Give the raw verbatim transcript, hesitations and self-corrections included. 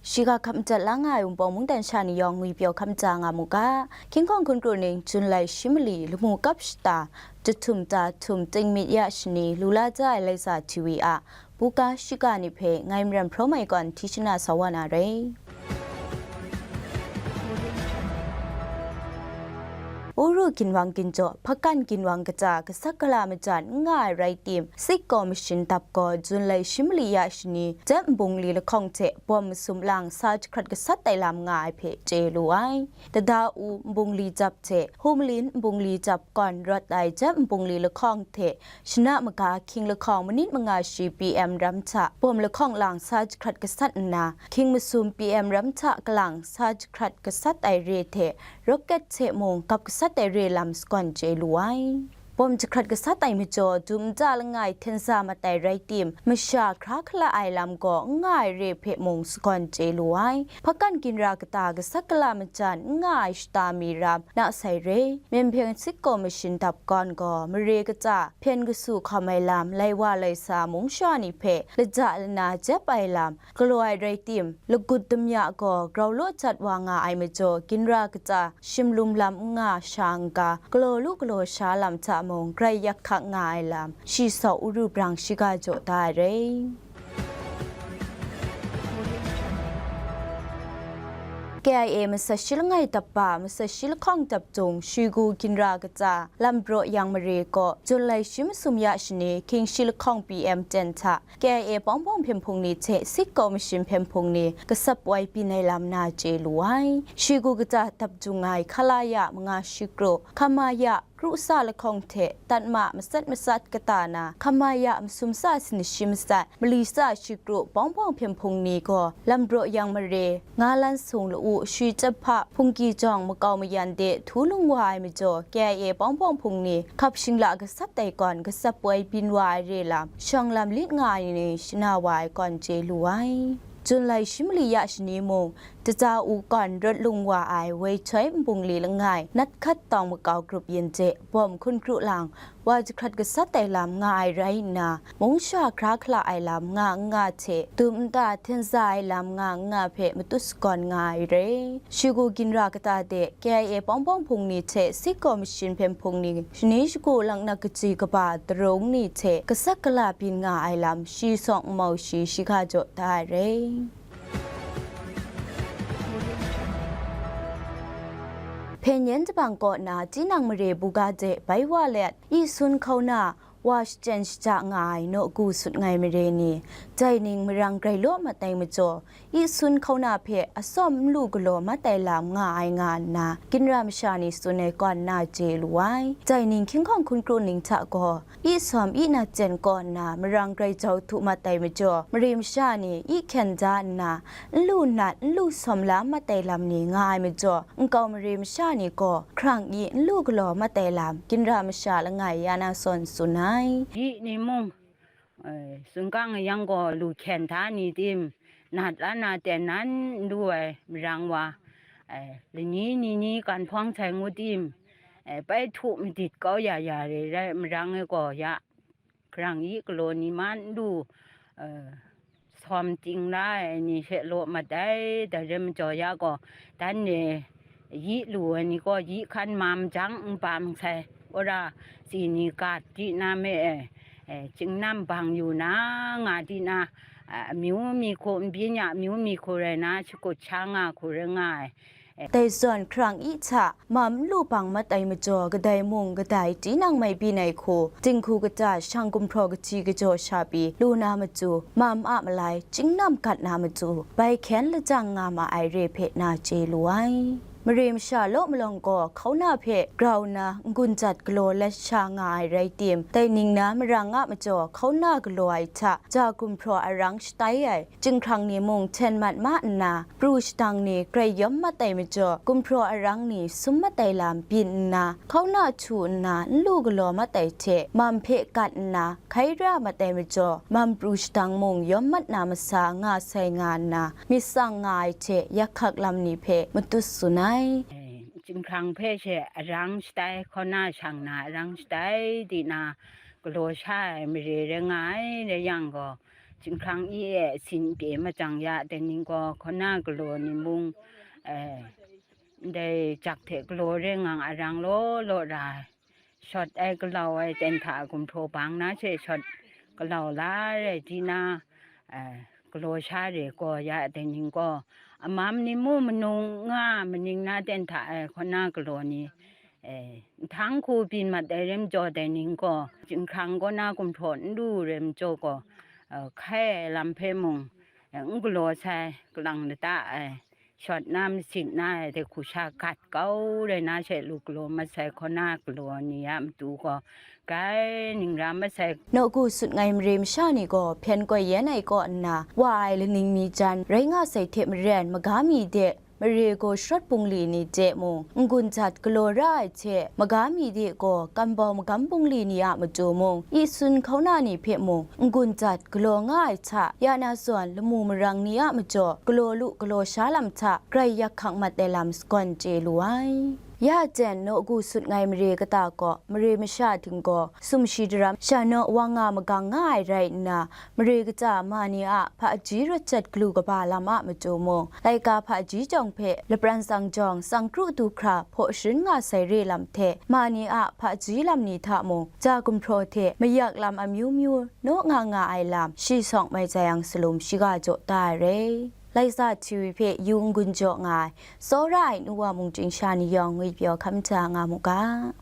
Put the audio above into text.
Shiga hkap madat la nga ai Wunpawng mungdan sha ni yawng ngwipyaw hkap maja nga mu ga. Hkying hkawng hkun kru ning, Jun lai shi mali, lamu kap shata, jahtum ta htum, tingmyit ya shani, lu la ja ai Laiza T V a buga shiga ni hpe ngai Maram Hpraw Mai Kawn Hti Shana sa wa na rai. Uru ginwang ginjaw, hpakan ginwang kata, gasat gala majan n nga ai rai tim, Sik Kaw Mashin Dap gaw Jun lai shi mali ya shani, jep nbungli lahkawng hte bawm masum lang sa jahkrat gasat ai lam nga ai hpe chye lu ai. Tada u nbungli jap hte Humalin nbungli jap kawn rawt ai jep nbungli lahkawng hte shana maga hkying lahkawng manit manga shi P M ram hta bawm lahkawng lang sa jahkrat gasat nna, hkying masum P M ram hta kalang sa jahkrat gasat ai re hte rocket hte mung gap gasat ai re lam sagawn chye lu ai. Bawm jahkrat gasat ai majaw, dum nta langai hten za mat ai rai tim, masha hkra hkala ai lam gaw n nga ai re hpe mung sagawn chye lu ai. Hpakan ginra kata gasat gala majan n nga ai shata mi ram na sai re. Myen hpyen Sik Kaw Mashin Dap gawn gaw mare kata hpyen kasu hkawm ai lam, lai wa lai sa mung sha ni hpe laja lana jep ai lam, galaw ai rai tim, lagut damya gaw grau law jat wa nga ai majaw, ginra kata shimlum lam n nga sha n ga, galaw lu galaw sha lam hta mung grai yak hkak nga ai lam, shi saw uru brang shiga jaw da ai rai. K I A masat shi langai dap ba, masat shi lahkawng dap dung, Shigu ginra kata, Lambraw Yang mare gaw, Jun lai shi masum ya shani, hkying shi lahkawng P M ten hta, K I A Pawng Pawng hpyen hpung ni hte Sik Kaw Mashin hpyen hpung ni gasap wai byin ai lam na chye lu ai. Shigu kata dap dung ai Khalaya manga shi kru, Khamaya kru sa lahkawng hte tatma matsat matsat kata na, Khamaya masum sa sinashi matsat, mali sa shi kru Pawng Pawng hpyen hpung ni gaw Lambraw Yang mare, Nga lan sung la-u, shwi chyahpa, hpungki jawng makau mayan de htu lung wa ai majaw, K I A Pawng Pawng hpung ni hkap shingla gasat ai gawn gasap wai byin wa ai re lam, shawng lam lit nga ai ni shana wa ai gawn chye lu ai. Jun lai shi mali ya shani mung, Jaja u gawn rawt lung wa ai Woi Choi nbungli langai, nat hkat tawng makau grup yin de bawm hkun kru lang, wa jahkrat gasat ai lam nga ai rai nna, mung sha hkra hkala ai lam nga n nga hte, dum nta hten za ai lam nga n nga hpe matut sagawn nga ai re. Shigu ginra kata de K I A Pawng Pawng hpung ni hte Sik Kaw Mashin hpyen hpung ni, shani shagu laknak kaji kaba darung ni hte gasat gala byin nga ai lam, shi sawng nmau shi shiga jaw da ai re. Hpyen yen jabang kaw na tinang mare buga de bai wa let, i sun hkauna wa shachyen shaja nga ai nawku sut ngai mare ni, dai ning marang grai law mat ai majaw, i sun hkauna hpe atsawm n lu galaw mat ai lam nga ai nga nna, ginra masha ni tsun ai gawn na chye lu ai. Dai ning hkying hkawng hkun kru ning hta gaw, i sawm i nat jen kaw nna marang grai jau htu mat ai majaw, mare masha ni i hkyen da nna, n lu nat, n lu sawm la mat ai lam ni nga ai majaw, nkau mare masha ni gaw hkrang i n lu galaw mat ai lam, ginra masha langai ya na sawn tsun ai. Yi ni mung, eh, sungkang yang gaw lu hkyen hta ni tim, nat la na ten nan n lu ai marang wa, eh, lani ni ni kan hpawng sai ngu tim, eh, bai htu madit kau ya ya re rai marang e gaw ya, hkrang yi galaw ni man n lu, eh, sawm ting la ai ni hte law mat ai, dai rai majaw ya gaw, dan e yi lu ai ni gaw yi hkan mam jang n bam sai, wora si ni gat di na me e, eh, jingnam bang yu na, nga di na, ah, amyu mi hku, n byin ya amyu mi hku rai na, shakut sha nga hku rai nga ai. Dai zawn hkrang i hta mam n lu bang mat ai majaw, kadai mung kadai tinang mai byin ai hku, dinghku kata shang gumhpraw kahti kajaw sha pyi lu na matu, mam a malai, jingnam gat na matu, bai hkyen lajang nga ma ai re hpe na chye lu ai. Mare masha law malawng gaw hkauna hpe grau nna n-gun jat galaw let sha nga ai rai tim, dai ning na marang a majaw hkauna galaw ai hta ja gumhpraw arang shatai ai, Jinghkrang ni mung hten mat ma nna, pru shadang ni grai yawm mat ai majaw, gumhpraw arang ni sum mat ai lam byin nna, hkauna htu nna n lu galaw mat ai hte, mam hpe gat nna, hkai ra mat ai majaw, mam pru shadang mung yawm mat na masa nga sai nga nna, myit tsang nga ai hte yak hkak lam ni hpe matut tsun ai. Jinghkrang hpe she arang shatai, hkauna shang na arang shatai di na, galaw sha ai mare rai nga ai rai yang gaw, Chyinghkrang i e sin pye machyang ya dai ning gaw, hkaw na galaw ni mung, eh, ndai jak hte galaw re ngang arang law law ra, shawt ai galau ai ten hta gumhpraw bang na she shawt galau la rai di na, eh, galaw sha re gaw ya dai ning gaw, amam ni mu manung nga maning na ten hta ai hkaw na galaw ni, eh, nhtang hku byin mat ai rai majaw dai ning gaw, chyinghkrang kaw na gumhpraw n lu rai majaw gaw, eh, hkai ai lam hpe mung, eh, n galaw sai, kalang lata ai, shawt na masit na ai dai hku sha gat kau rai na she lu galaw mat sai hkaw na galaw ni a matu gaw, grai ning ra mat sai. Nawku sut ngai mare masha ni gaw hpyen koi yan ai kaw nna, wa ai laning mi jan rai nga sai hte maren, maga mi de mare gaw sharawt bungli ni de mung n-gun jat galaw ra ai hte, maga mi de gaw kambau magam bungli ni a matu mung, i sun hkauna ni hpe mung n-gun jat galaw nga ai hta, ya na zawn lamu marang ni a majaw galaw lu galaw sha lam hta grai yak hkang mat ai lam sagawn chye lu ai. Ya jen nawku sut ngai mare kata gaw mare masha htinggaw sumshi daram sha naw wa nga magang nga ai rai nna, mare kata ma ni a hpaji rawt jat galu kaba lam a matu mung, laika hpaji jawng hpe lapran tsang jawng, tsang kru du hkra hpaw sharin nga sai re lam hte, ma ni a hpaji lam ni hta mung, ja gumhpraw hte mayak lam amyu myu naw nga nga ai lam shi sawng mai jai yang salum shiga jaw da ai re. Laika T V hpe yu n-gun jaw nga ai, tsawra ai nu wa mungchying sha ni yawng ngwipyaw hkam ja nga mu ga.